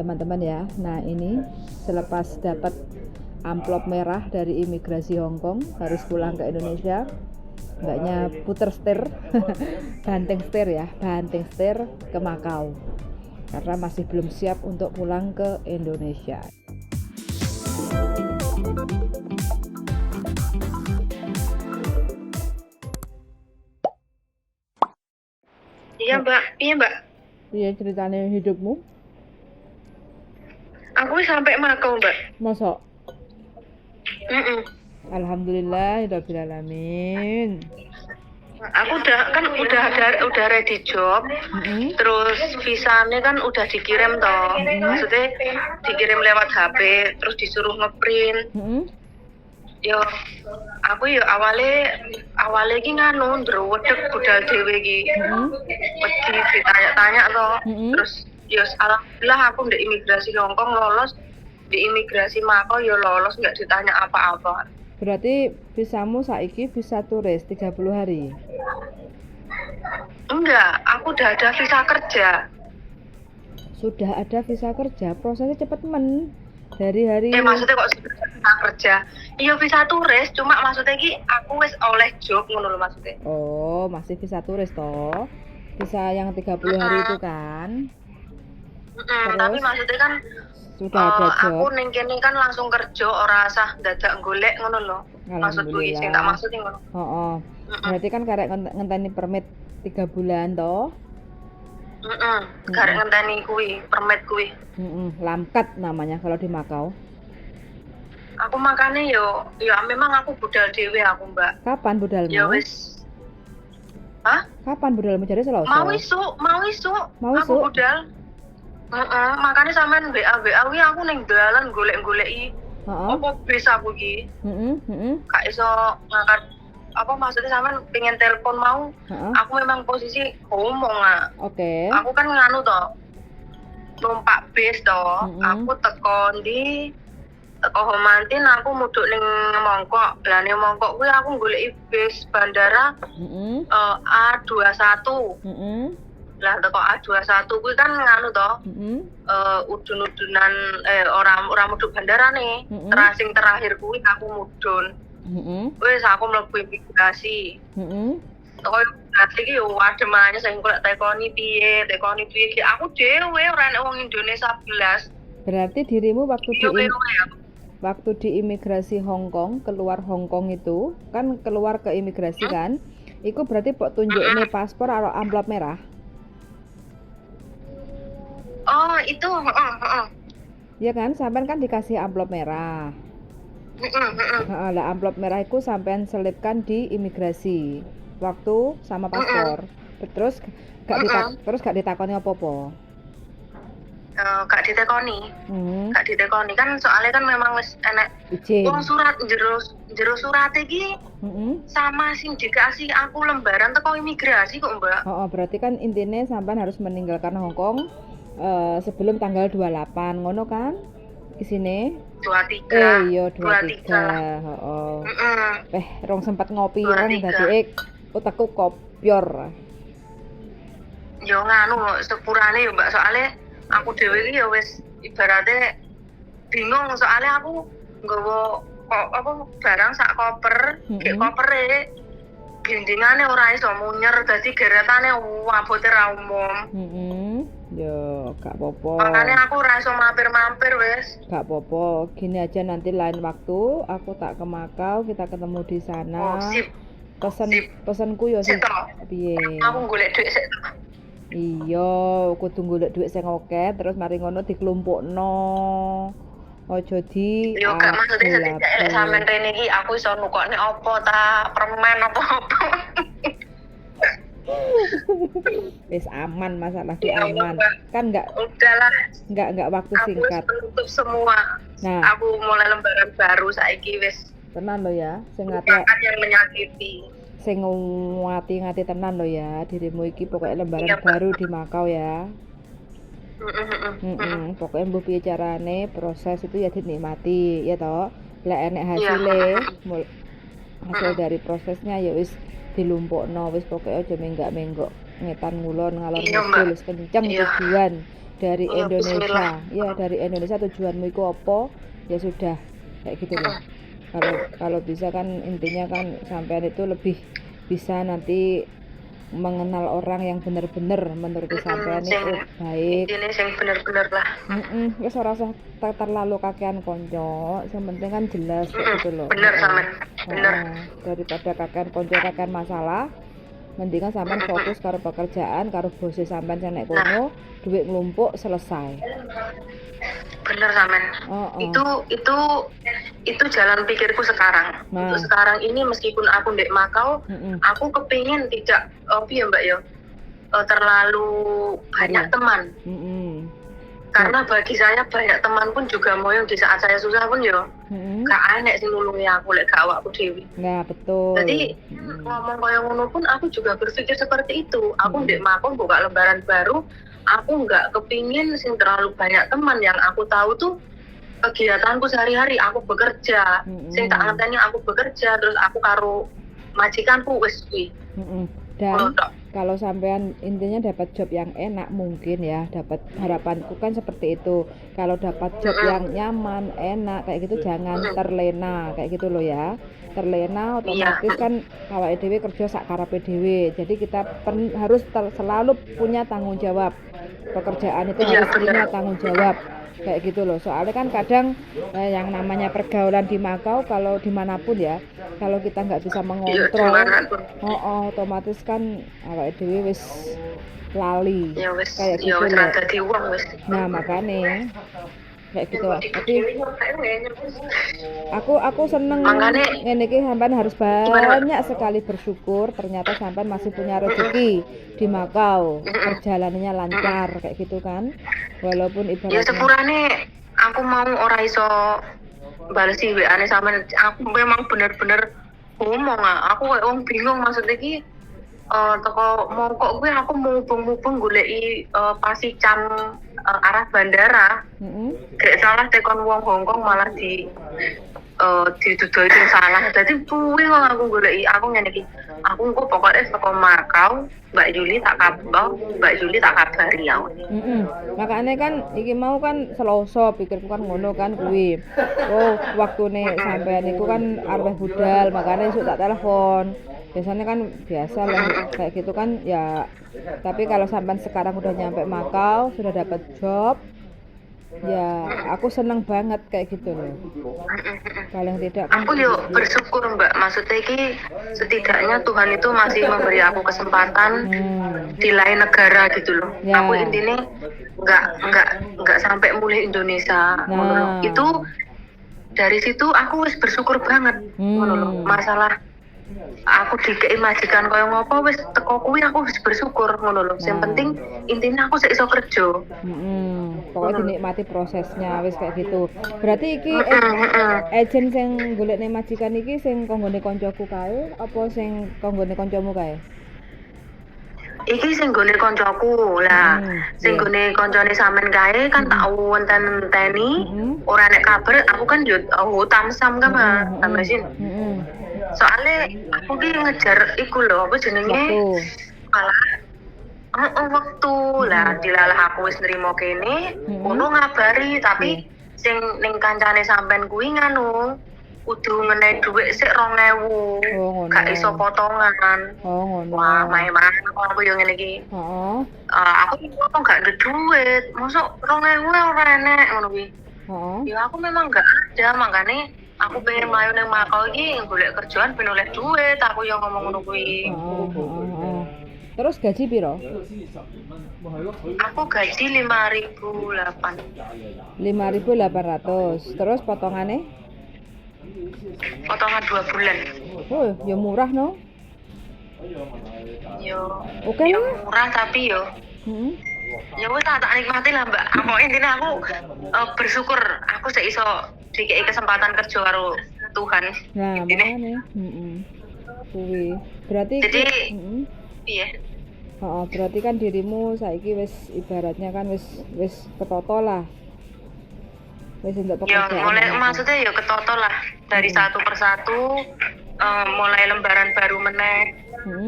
teman-teman ya. Nah, ini selepas dapat amplop merah dari imigrasi Hong Kong harus pulang ke Indonesia. Mbaknya puter setir, banting setir ya, banting setir ke Makau karena masih belum siap untuk pulang ke Indonesia. Iya, Mbak, iya, Mbak. Iya, ceritanya hidupmu? Aku wis sampai Makau, Mbak. Mosok? Mm-mm. Alhamdulillah, alamin. Aku udah kan udah ada, udah ready job, terus visanya kan udah dikirim toh. Maksudnya dikirim lewat HP, terus disuruh ngeprint. Yo, aku yo awalnya awalnya ki nganu ndrewedeg budal dhewe ki. Wedi ditanya-tanya toh. Terus yo alhamdulillah aku di imigrasi Hongkong lolos, di imigrasi Makau yo lolos, nggak ditanya apa-apa. Berarti visamu saiki visa turis 30 hari. Enggak, aku udah ada visa kerja. Sudah ada visa kerja, prosesnya cepet men. Dari hari Eh, maksudnya kok sudah ada visa kerja? Iya, visa turis, cuma maksudnya ki aku wis oleh job ngono lho maksudnya. Oh, masih visa turis toh. Visa yang 30 hari itu kan. Terus? Tapi maksudnya kan Sudah ada aku job. ning kene kan langsung kerja, ora usah dadak golek ngono lho. Maksudku iki sing tak Alhamdulillah. maksud ngono. Oh. Berarti kan karek ngenteni permit 3 bulan toh. Heeh. Karek ngenteni kuwi, permit kuwi. Lamkat namanya kalau di Makau. Aku makane yo yo memang aku budal dhewe aku, Mbak. Kapan budalmu? Ya wis. Hah? Kapan budalmu, jadi Selasa? Mau isuk, mau isuk. Mau aku isuk? budal. Heeh, makanya sampean WA WA kuwi aku ning dalan golek-goleki apa bis aku iki. Gak iso ngangkat apa, maksudnya sampean pengen telepon mau, aku memang posisi ngomong ah. Aku kan nganu toh. Numpak bis toh, aku teko ndi? Teko Homantin, aku mudhun ning Mongkok. Lah, ning Mongkok kuwi aku goleki bis bandara A21. Lah, teko A21 kuwi kan nganu toh, udun-udunan, ora ora mudhun bandara nih. Sing terakhir kuwi aku mudhun. Wis, aku mlebu imigrasi. Teko imigrasi iki yo adem aja, sing golek tekoni piye, tekoni piye iki aku dhewe, ora enek wong Indonesia blas. Berarti dirimu waktu di Yo dhewe aku. Waktu di imigrasi Hong Kong, keluar Hong Kong itu kan keluar ke imigrasi kan? Iku berarti pok tunjukne paspor atau amplop merah? Oh, itu, heeh. Ya kan, sampean kan dikasih amplop merah. Heeh. Heeh, lah amplop merah itu sampean selipkan di imigrasi waktu sama paspor. Terus gak terus gak ditakoni apa-apa. Eh, gak ditekoni. Gak ditekoni kan, soalnya kan memang wis enek Izin. wong surat jero jero surat iki sama sing dikasih aku lembaran teko imigrasi kok, Mbak. Oh, berarti kan intinya sampean harus meninggalkan Hong Kong sebelum tanggal 28 ngono kan? Isine? 23. Eh, iya, 23. 23. Heeh. Eh, rong sempat ngopi rong 23. dadi otakku kopyor. Yo nganu sepurane yo, Mbak, soalnya aku dhewe iki ya wis ibaratnya bingung, soalnya aku nggawa kok apa barang sak koper, mm kopere gendingane ora iso munyer, dadi geretane abote ra umum. Yo, gak apa-apa. Makanya aku ora iso mampir-mampir wis. Gak apa-apa. Gini aja, nanti lain waktu aku tak ke Makau, kita ketemu di sana. Oh, sip. Pesen Sip. Pesenku yo sing Sik toh. Piye? Aku golek duit sik. Iya, kudu golek duit sing akeh terus mari ngono diklumpukno. Aja di Yo gak, maksudnya setidaknya lek abul-abul. sampean rene iki aku iso nukokne apa ta, permen apa-apa. Wis aman, masalah ki Ya aman. Allah. Kan nggak Udahlah, nggak waktu aku wis singkat. menutup semua. Nah, Aku mulai lembaran baru saiki wis. Tenan lo ya, sing ngati Lupakan yang menyakiti. Sing ngati-ngati tenan lo ya, dirimu iki pokoknya lembaran Iya, Mbak. baru di Makau ya. Mm-mm. Pokoknya mbuh piye carane proses itu ya dinikmati ya toh. Lek enek hasile, hasil dari prosesnya ya wis dilumpukno wis, pokoknya aja menggak-menggok ngetan ngulon ngalor Iya, ngidul Mbak. wis kenceng tujuan Dari Iya, Indonesia. bismillah. Ya, dari Indonesia tujuanmu itu apa? Ya sudah, kayak gitu loh. Kalau kalau bisa kan intinya kan sampean itu lebih bisa nanti mengenal orang yang bener-bener menurut sampean Sing oh, baik. Intine sing bener-bener lah. Heeh, wis ora usah terlalu kakean konco, yang penting kan jelas kayak gitu loh. Bener Heeh. sampean, bener. Heeh. Daripada kakean konco, kakean masalah, mendingan sampean fokus karo pekerjaan, karo bose sampean sing nek kono, duit nglumpuk, selesai. Bener sampean. Heeh. Itu jalan pikirku sekarang. Nah. Untuk sekarang ini meskipun aku ndek Makau, aku kepingin tidak, oh ya Mbak ya, terlalu banyak teman. Karena bagi saya banyak teman pun juga mau yang di saat saya susah pun yo gak enek sing nulungi aku lek gak awakku dewe. Nah, betul. Jadi ngomong kaya ngono pun aku juga berpikir seperti itu. Aku ndek Makau buka lembaran baru, aku nggak kepingin sing terlalu banyak teman. Yang aku tahu tuh kegiatanku sehari-hari, aku bekerja. Sing tak ngenteni aku bekerja, terus aku karo majikanku wis kuwi. Dan Ngono tok. Kalau sampean intinya dapat job yang enak mungkin ya, dapat, harapanku kan seperti itu. Kalau dapat job yang nyaman, enak kayak gitu, jangan terlena kayak gitu loh ya. Terlena otomatis kan awake dhewe kerja sak karepe dhewe. Jadi kita harus selalu punya tanggung jawab. Pekerjaan itu harus punya tanggung jawab kayak gitu loh. Soalnya kan kadang yang namanya pergaulan di Makau, kalau dimanapun ya, kalau kita nggak bisa mengontrol, dimanapun. oh, otomatis kan awake dhewe wis lali Ya wis, kayak ya gitu wis loh. ra dadi wong wis. Nah, makanya kayak gitu. Tapi aku seneng ngene iki, sampean harus Gimana, Mbak? Banyak sekali bersyukur, ternyata sampean masih punya rezeki di Makau, perjalanannya lancar kayak gitu kan, walaupun Ya ibaratnya sepurane aku mau ora iso balesi WA-ne sampean. Aku memang bener-bener ngomong ah. Aku kayak wong bingung, maksudnya iki teko mongkok kuwi aku mubeng-mubeng goleki PASICAM arah bandara. Gak salah tekon wong Hongkong malah di dituduhi sing salah. Dadi kuwi wong aku goleki, aku ngene iki. Aku engko pokoknya saka Makau, Mbak Yuli tak kabar, Mbak Yuli tak kabari aku. Makanya kan iki mau kan Selasa pikirku kan ngono kan kuwi. Oh, waktune sampean iku kan arep budal, makanya esuk tak telepon. Biasanya kan biasa lah kayak gitu kan ya. Tapi kalau sampean sekarang udah nyampe Makau, sudah dapat job, ya aku seneng banget kayak gitu loh. Paling tidak kan Aku yo bersyukur, Mbak, maksudnya iki setidaknya Tuhan itu masih memberi aku kesempatan di lain negara gitu loh. Aku intinya nggak sampai mulih Indonesia ngono loh. Itu dari situ aku wis bersyukur banget ngono loh. Masalah aku dikei majikan kaya ngopo wis teko kuwi aku wis bersyukur ngono loh. Yang penting intinya aku sik iso kerja. Pokoknya dinikmati prosesnya wis kayak gitu. Berarti iki Heeh. agent sing golekne majikan iki sing konggone koncoku kae apa sing konggone koncomu kae? Iki sing nggone koncoku lah. Sing nggone koncone sampean kae kan tak wonten-enteni ora nek kabar, aku kan yo oh, tamsam kan tambah sin. Soalnya aku ki ngejar iku lho, apa jenenge? Waktu. Malah oh, waktu lah dilalah aku wis nrimo kene, kono ngabari, tapi sing ning kancane sampean kuwi nganu kudu ngenai dhuwit sik 2000. Oh, ngono. Gak iso potongan. Oh, ngono. Wah, main-main aku yo ngene iki. Aku ngomong gak ada duit, mosok 2000 ora enek ngono kuwi. Ya aku memang gak ada, makanya aku pengen mlayu ning Makau iki golek kerjaan ben oleh duit, aku yang ngomong ngono kuwi. Heeh, heeh, heeh. Terus gaji piro? Aku gaji 5.008. 5.800. Terus potongannya? Potongan 2 bulan. Oh, ya murah no. Yo, Oke yo lah. Murah tapi yo ya wis tak tak nikmati lah, Mbak. Aku intinya aku bersyukur aku sik iso dikei kesempatan kerja karo Tuhan. Nah, Intine. makanya. Heeh. Kuwi. Berarti Iya. Heeh, berarti kan dirimu saiki wis ibaratnya kan wis wis ketoto lah. Wis untuk Ya pekerjaan. mulai apa. maksudnya ya ketoto lah dari satu persatu, mulai lembaran baru meneh.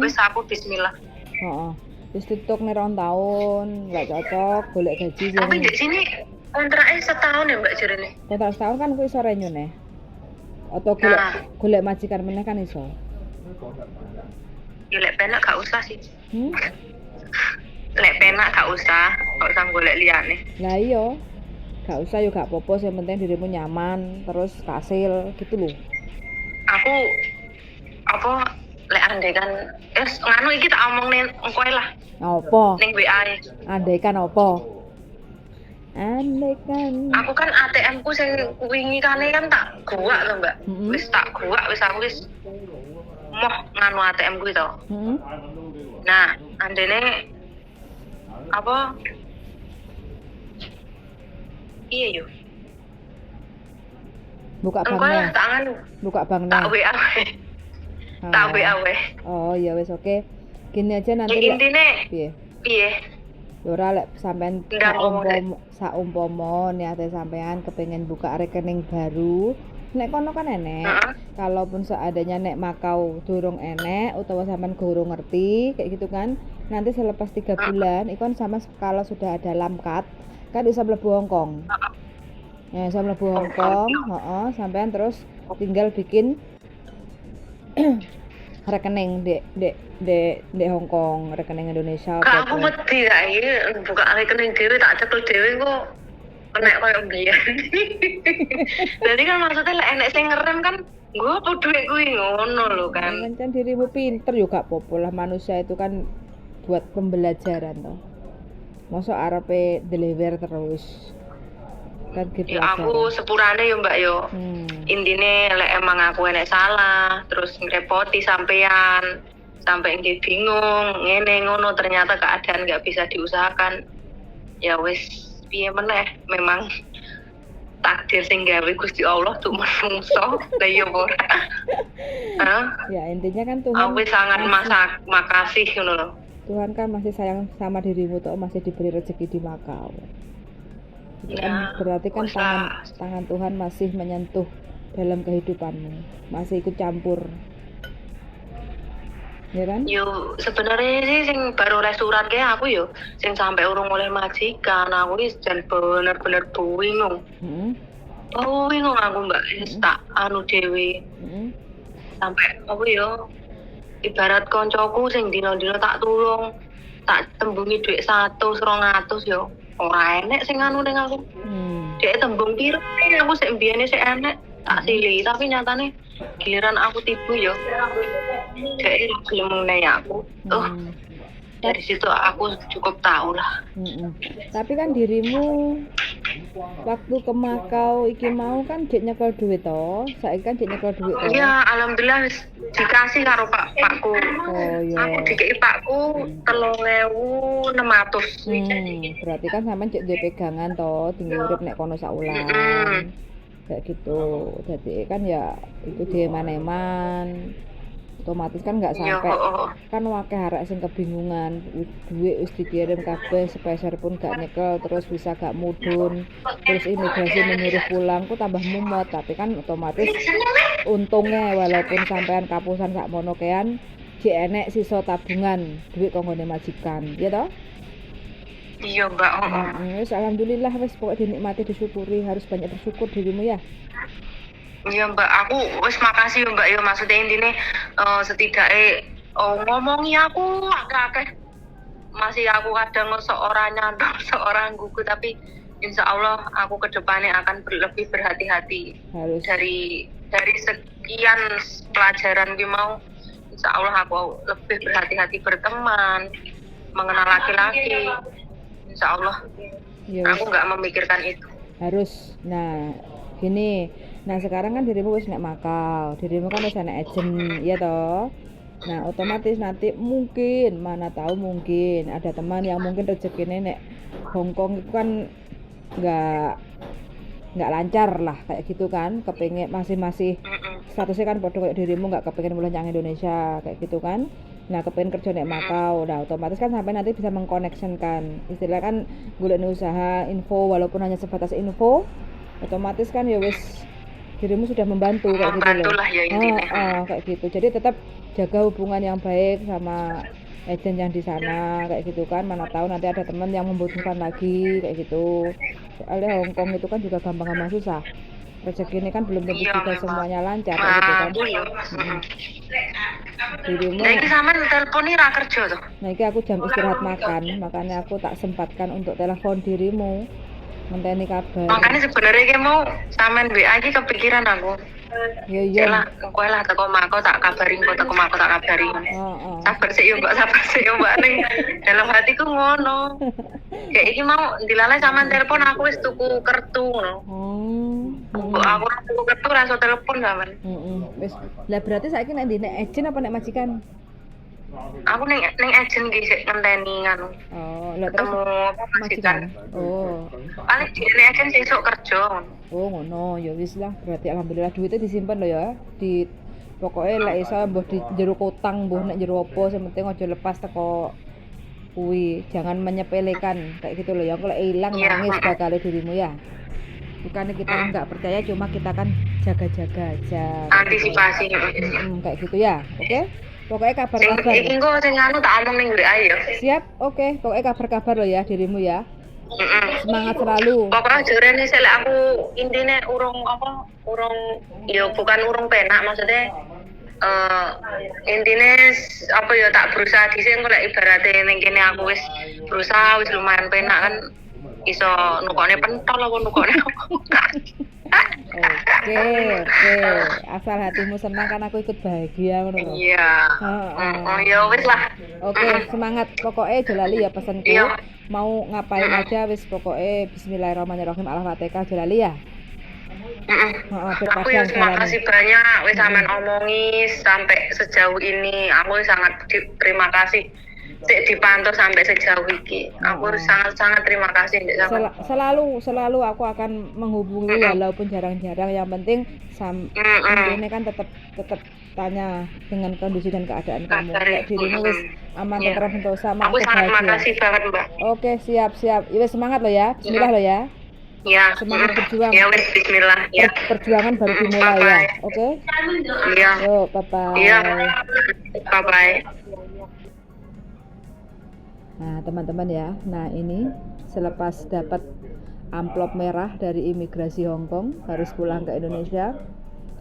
Wis aku bismillah. Heeh. Wis tutuk nih 2 tahun, nggak cocok, golek gaji sing Tapi di sini kontraknya setahun ya, Mbak, jarene. Kontrak setahun kan kuwi iso renew neh. Atau golek Nah. golek majikan meneh kan iso. Ya lek penak gak usah sih. Lek penak gak usah golek liyane. Lah iya. Gak usah yo gak apa-apa, yang penting dirimu nyaman, terus kasil gitu loh. Aku apa lek andai kan nganu iki tak omong ning engko ae lah Apa? ning WA -e. Andaikan apa? Andaikan. Aku kan ATM ku sing wingi kane kan tak guwak to, Mbak. Wis tak guwak, wis aku wis moh nganu ATM kuwi to. Nah, andene apa iya yo. Buka bank Engko lah neh. tak nganu, Buka bank tak neh. WA wae. Tak Oh. WA wae. Oh iya wis, oke. Gini aja nanti Ya lek intine piye? piye? Ya ora, lek sampean Enggak ngomong deh. saumpama niate sampean kepengin buka rekening baru, nek kono kan enek. Kalaupun seandainya nek Makau durung enek utawa sampean gurung ngerti kayak gitu kan, nanti selepas 3 bulan iku kan sama kalau sudah ada lamkat kan bisa mlebu Hongkong. Ya, bisa mlebu Hongkong, heeh, sampean terus tinggal bikin rekening di di di di Hongkong, rekening Indonesia Kak, aku apa-apa. wedi saiki buka rekening dhewe, tak cekel dhewe kok kena koyo mbiyen. Jadi kan maksudnya lek enek sing ngerem kan nggo apa duit kuwi ngono lho kan. Kan dirimu pinter juga apa lah, manusia itu kan buat pembelajaran toh. Masa arepe deliver terus kan gitu. Ya aku sepurane yo, Mbak, yo. Intine lek emang aku enek salah, terus ngrepoti sampean, sampai nggih bingung, ngene ngono, ternyata keadaan nggak bisa diusahakan. Ya wis piye meneh, memang takdir sing gawe Gusti Allah tuh menungso, lah iya apa ora? Hah? Ya intinya kan Tuhan Aku wis sangat masih masak makasih ngono lho. Tuhan kan masih sayang sama dirimu toh, masih diberi rezeki di Makau. Itu kan Ya, berarti kan wis tangan lah. tangan Tuhan masih menyentuh dalam kehidupanmu, masih ikut campur. Ya kan? Yo sebenarnya sih sing baru oleh surat kayak aku yo sing sampai urung oleh majikan, aku wis jan bener-bener bingung. Bingung aku, Mbak, wis tak anu dhewe sampai aku yo ibarat koncoku sing dino-dino tak tulung, tak tembungi duit 100 200 yo ora enek sing anu ning aku. Dhek tembung piro aku sik mbiyene sik enek tak sili, tapi nyatane giliran aku tiba yo dhek ora gelem mengenai aku. Oh, dari situ aku cukup tahu lah. Tapi kan dirimu waktu ke Makau iki mau kan jek nyekel duit toh. Saiki kan jek nyekel duit toh. Iya, alhamdulillah wis dikasih karo pak pakku. Oh iya. Aku dikei pakku 3.600. Berarti kan sampean jek duwe pegangan toh, tinggal urip nek kono saulan. Kayak gitu. Jadi kan ya itu dieman-eman. Otomatis kan nggak sampai oh. kan wakeh arek sing kebingungan, duit wis dikirim kabeh, sepeser pun gak nyekel, terus bisa gak mudun, terus imigrasi menyuruh pulang ku tambah mumot. Tapi kan otomatis untungnya walaupun sampean kapusan sak mono kean jek enek sisa tabungan duit konggone majikan ya toh. Iya, Mbak, oh. Wis alhamdulillah wis, pokoknya dinikmati, disyukuri, harus banyak bersyukur dirimu ya. Iya, Mbak, aku wis makasih ya, Mbak, ya maksudnya intinya setidaknya oh, ngomongi aku akeh-akeh masih aku kadang seorang nyantol seorang gugu, tapi insya Allah aku kedepannya akan lebih berhati-hati. Harus. Dari sekian pelajaran ki mau, insya Allah aku lebih berhati-hati berteman, mengenal laki-laki, insya Allah Ya wis. aku nggak memikirkan itu. Harus. Nah, gini, nah sekarang kan dirimu wis nek Makau, dirimu kan wis enek agent ya toh. Nah, otomatis nanti mungkin, mana tahu mungkin ada teman yang mungkin rezekinya nek Hongkong itu kan nggak lancar lah kayak gitu kan, kepengen masih masih statusnya kan podo kayak dirimu, nggak kepengen mulih nyang Indonesia kayak gitu kan. Nah, kepengen kerja nek Makau. Nah, otomatis kan sampai nanti bisa mengkoneksionkan istilah kan golek usaha info, walaupun hanya sebatas info, otomatis kan ya wis dirimu sudah membantu kayak gitu Membantu loh. lah ya intinya. Oh, kayak gitu. Jadi tetap jaga hubungan yang baik sama agent yang di sana kayak gitu kan. Mana tahu nanti ada teman yang membutuhkan lagi kayak gitu. Soalnya Hong Kong itu kan juga gampang-gampang susah. Rezeki ini kan belum tentu Iya, juga memang. Semuanya lancar kayak gitu kan. Mampu ya. Dirimu Lah, iki sampean telepon iki ra kerja to? Nah, ini aku jam istirahat makan, makanya aku tak sempatkan untuk telepon dirimu, ngenteni kabar. Makanya sebenarnya iki mau sampean WA iki kepikiran aku. Ya iya. Lah, kowe lah teko Makau tak kabari, engko teko Makau tak kabari. Heeh. Sabar sik yo, Mbak, sabar sik yo, Mbak, ning dalam hatiku ngono. Kayak iki mau dilalai sampean telepon aku wis tuku kertu ngono. Kok aku ora tuku kertu, ra iso telepon sampean. Heeh. Wis. Lah, berarti saiki nek ndi, nek agent apa nek majikan? Aku ning ning agent iki sik ngenteni nganu. Oh, lah terus Ketemu apa majikan. Majikan. Oh. Paling di ning agent sesuk kerja ngono. Oh, ngono. Ya wis lah, berarti alhamdulillah duitnya disimpan loh ya. Di pokoknya lek iso mbuh di jero kotang, mbuh nek jero apa, sing penting aja lepas teko kuwi. Jangan menyepelekan kayak gitu loh ya. Kalau hilang nangis bakal dirimu ya. Bukannya kita nggak percaya, cuma kita kan jaga-jaga aja kayak gitu. Antisipasi. Kayak gitu ya. Oke. Pokoknya Sing kabar-kabar. iki engko sing anu tak omong ning WA ya. Siap, oke. Pokoknya kabar-kabar loh ya dirimu ya. Semangat selalu. Pokoknya jarene sik lek aku intine urung apa, urung ya, bukan urung penak, maksudnya intine apa ya, tak berusaha dhisik. Engko lek ibarate ning kene aku wis berusaha, wis lumayan penak kan iso nukokne pentol apa nukokne apa. Oke. Asal hatimu senang kan aku ikut bahagia ngono lho. Iya. Heeh. Oh, ya wis lah. Oke, semangat. Pokoknya aja lali ya pesanku. Iya. Mau ngapain aja wis pokoknya bismillahirrahmanirrahim, al-fatihah, aja lali ya. Heeh, ben Aku ya padang terima jalane. Kasih banyak wis sampean omongi sampai sejauh ini. Aku sangat terima kasih. Sik dipantau sampai sejauh ini. Aku sangat-sangat terima kasih ndek sampean. Selalu selalu aku akan menghubungi walaupun jarang-jarang, yang penting intinya kan tetap tetap tanya dengan kondisi dan keadaan kamu. Kabar. Kayak dirimu wis aman, tentrem, sentosa, mah Aku aku sangat bahagia. Makasih banget, Mbak. Oke, siap siap. Ya wis, semangat lo ya. Bismillah lo ya. Ya. Semangat berjuang. Ya wis, bismillah ya. Perjuangan baru dimulai ya. Bye-bye. Oke. Iya. Yuk, bye bye. Iya. Bye bye. Nah, teman-teman ya. Nah, ini selepas dapat amplop merah dari imigrasi Hong Kong harus pulang ke Indonesia.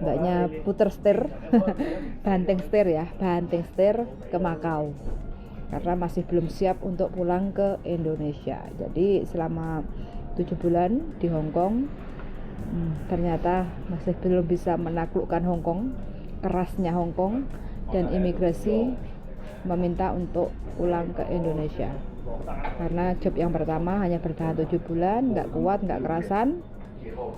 Mbaknya puter setir, banting setir ya, banting setir ke Makau. Karena masih belum siap untuk pulang ke Indonesia. Jadi selama 7 bulan di Hong Kong, ternyata masih belum bisa menaklukkan Hong Kong, kerasnya Hong Kong, dan imigrasi meminta untuk pulang ke Indonesia karena job yang pertama hanya bertahan 7 bulan, nggak kuat, nggak kerasan.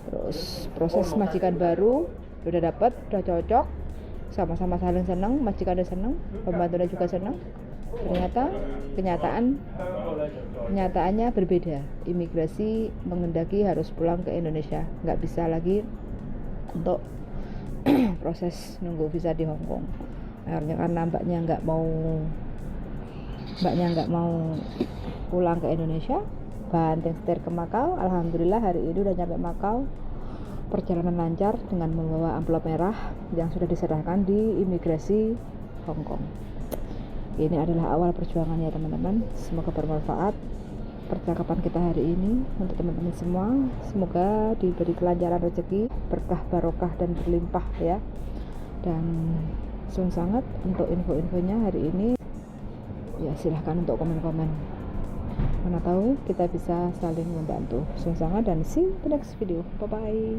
Terus proses majikan baru udah dapet, udah cocok, sama-sama saling seneng, majikannya seneng, pembantunya juga seneng, ternyata kenyataannya berbeda. Imigrasi menghendaki harus pulang ke Indonesia, nggak bisa lagi untuk proses nunggu visa di Hong Kong. Akhirnya karena mbaknya nggak mau pulang ke Indonesia, banting setir ke Makau. Alhamdulillah hari ini udah nyampe Makau, perjalanan lancar dengan membawa amplop merah yang sudah diserahkan di imigrasi Hong Kong. Ini adalah awal perjuangannya, teman-teman. Semoga bermanfaat percakapan kita hari ini untuk teman-teman semua. Semoga diberi kelancaran rezeki, berkah, barokah, dan berlimpah ya. Dan suwun sanget untuk info-infonya hari ini ya. Silahkan untuk komen-komen, mana tahu kita bisa saling membantu. Suwun sanget dan see you the next video. Bye bye.